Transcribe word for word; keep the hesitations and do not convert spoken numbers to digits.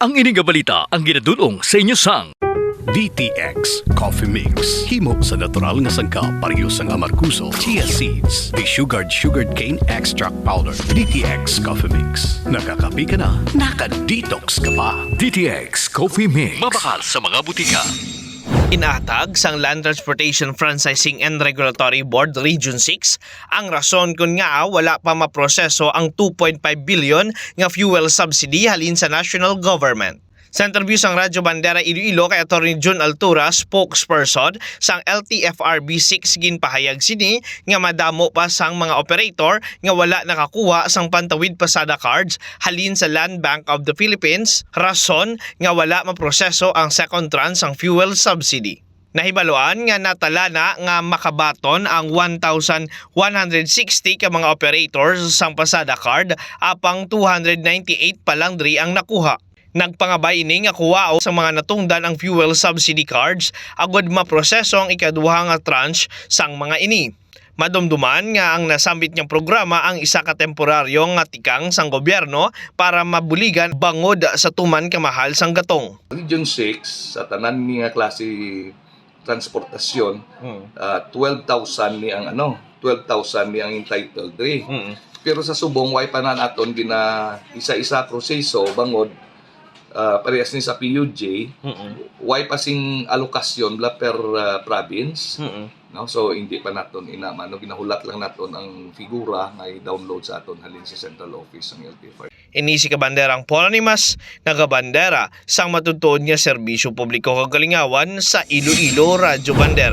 Ang ini nga balita ang ginadul-ong sa inyo sang D T X Coffee Mix. Himo sa natural nga sangkap, pareho sang amargoso, chia seeds, desugared sugarcane extract powder. D T X Coffee Mix. Nakakape ka na, naka-detox ka pa. D T X Coffee Mix. Mabakal sa mga butika. Inatag sang Land Transportation Franchising and Regulatory Board Region six ang rason kon ngaa wala pa maproseso ang two point five billion nga fuel subsidy halin sa national government. Sa interview sang Radyo Bandera Iloilo kay Attorney Jun Altura, spokesperson sang L T F R B six, ginpahayag sini nga madamo pa sang mga operator nga wala nakakuha sang pantawid pasada cards halin sa Land Bank of the Philippines, rason nga wala maproseso ang second tranche sang fuel subsidy. Nahibaluan nga natala na nga makabaton ang one thousand one hundred sixty ka mga operators sang pasada card, apang two hundred ninety-eight pa lang diri ang nakuha. Nagpangabay ini nga kuwao sa mga natungdan ang fuel subsidy cards agod maproseso ang ikaduha nga tranche sang mga ini. Madumduman nga ang nasambit nga programa ang isa ka temporaryo nga tikang sang gobyerno para mabuligan bangod sa tuman kamahal sang gatong. Region six, sa tanan ni nga klase transportasyon, Mm. ah, twelve thousand ni ang ano, twelve thousand ni ang entitled diri. Mm. Pero sa subong, way pa na naton gina isa-isa proseso bangod, ah, parehas ni sa P U J, Mm. way pa sing alokasyon bala per, ah, province. Mm. No? So, hindi pa naton ina, mano, ginahulat lang naton ang figura nga i-download sa aton halin sa central office sang L T F R. Ini si Kabanderang Paul Animas, nagabandera sang matutuod nga serbisyo publiko kag kalingawan sa Iloilo Radyo Bandera.